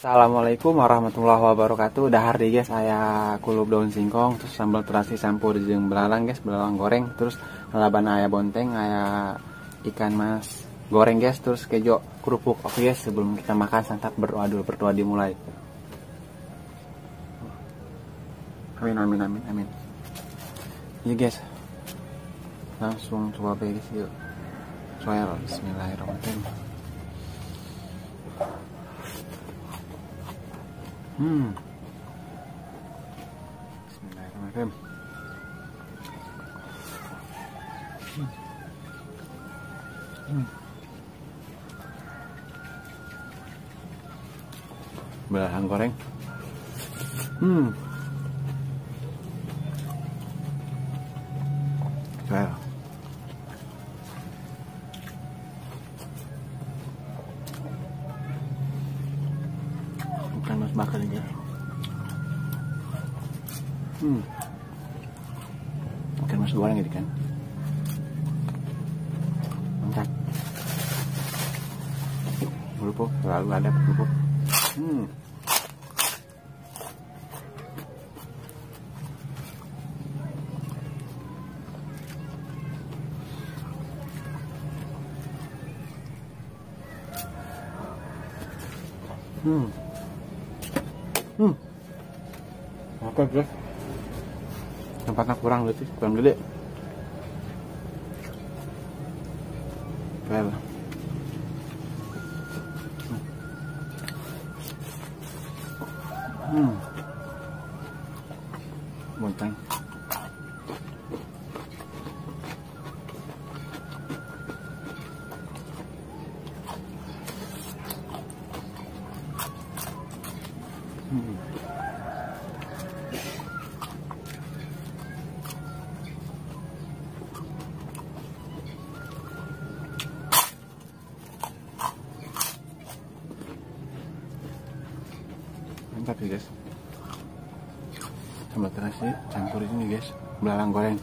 Assalamualaikum warahmatullahi wabarakatuh. Dahar deh guys, aya kulub daun singkong, terus sambal terasi campur jeung belalang guys, belalang goreng, terus lalaban aya bonteng, aya ikan mas goreng guys, terus kejo kerupuk. Oke guys, sebelum kita makan santap berdoa dulu, berdoa dimulai. Amin amin amin amin. Iya guys, langsung coba guys yuk. Soal bismillahirrahmanirrahim. Bismillahirrahmanirrahim. Belalang goreng. Well. Ikan mas bakar ini. Ikan mas goreng ini kan. Mantap. Kerupuk selalu ada kerupuk. Oke guys, tempatnya kurang sih, kurang gede. Well. Bonteng. Mantap ya guys, sambal terasi campur ini guys, belalang goreng.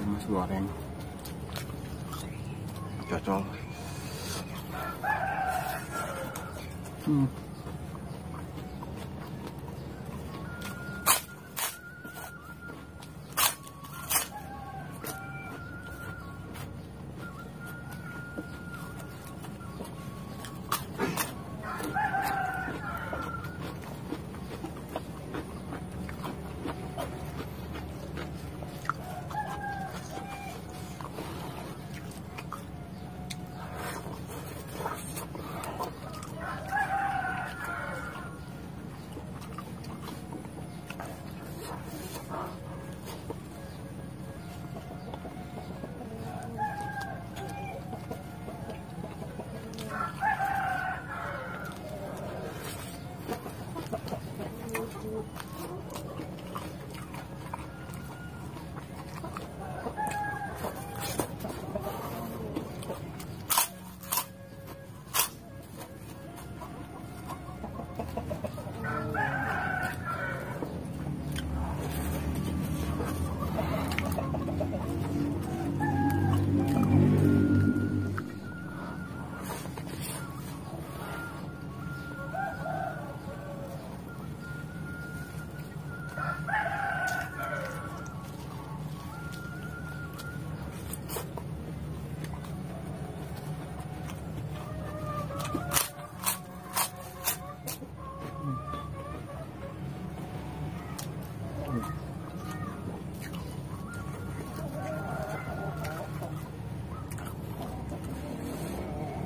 Mas goreng cocol.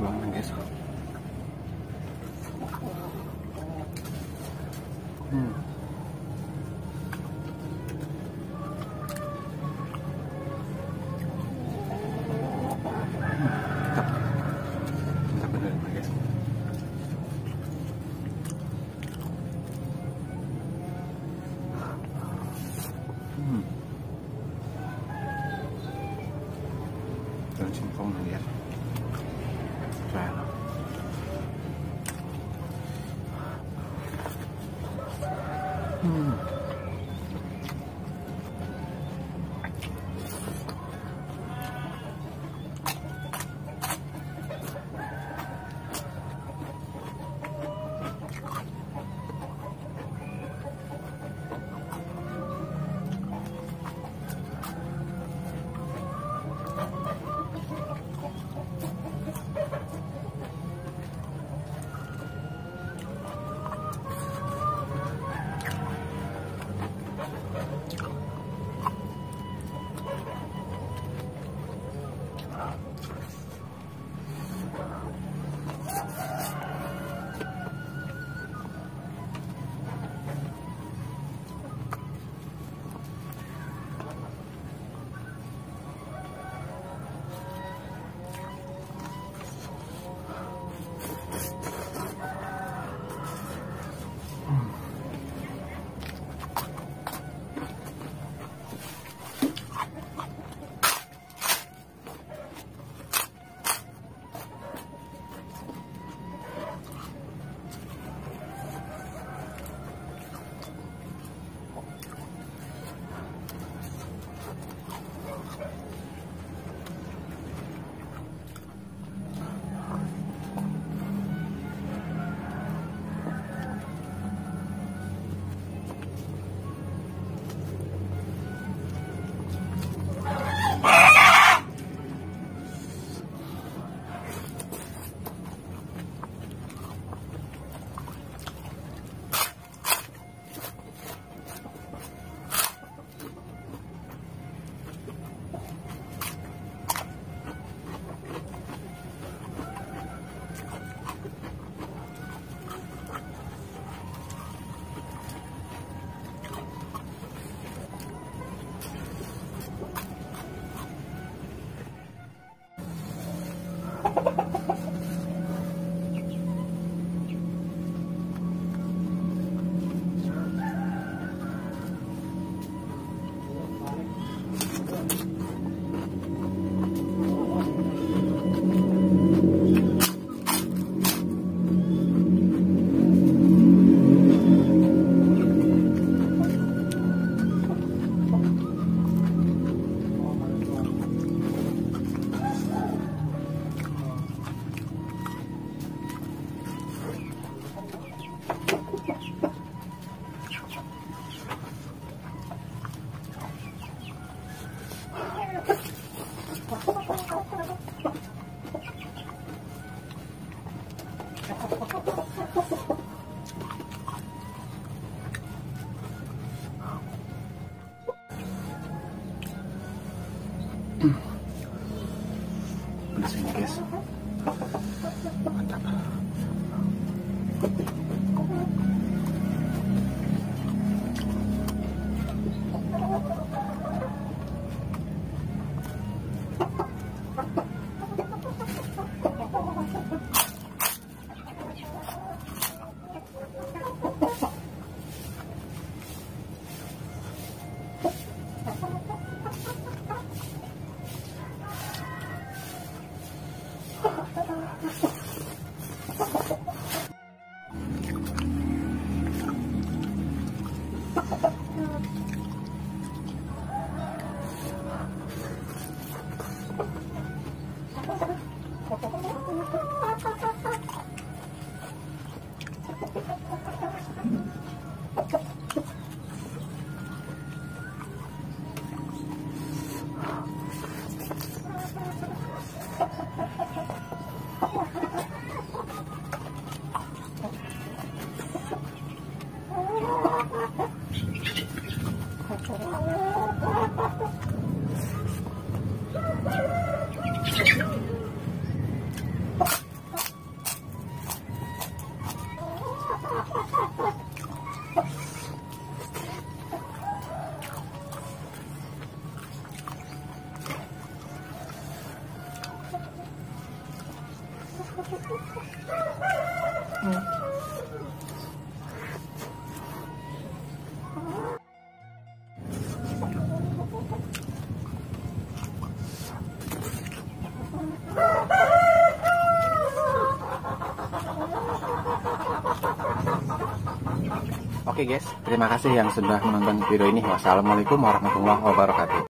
Belalang guys. Mantap. Mantap bener guys. Daun singkong guys. Pedas ini guys, mantap. Oke guys, terima kasih yang sudah menonton video ini. Wassalamualaikum warahmatullahi wabarakatuh.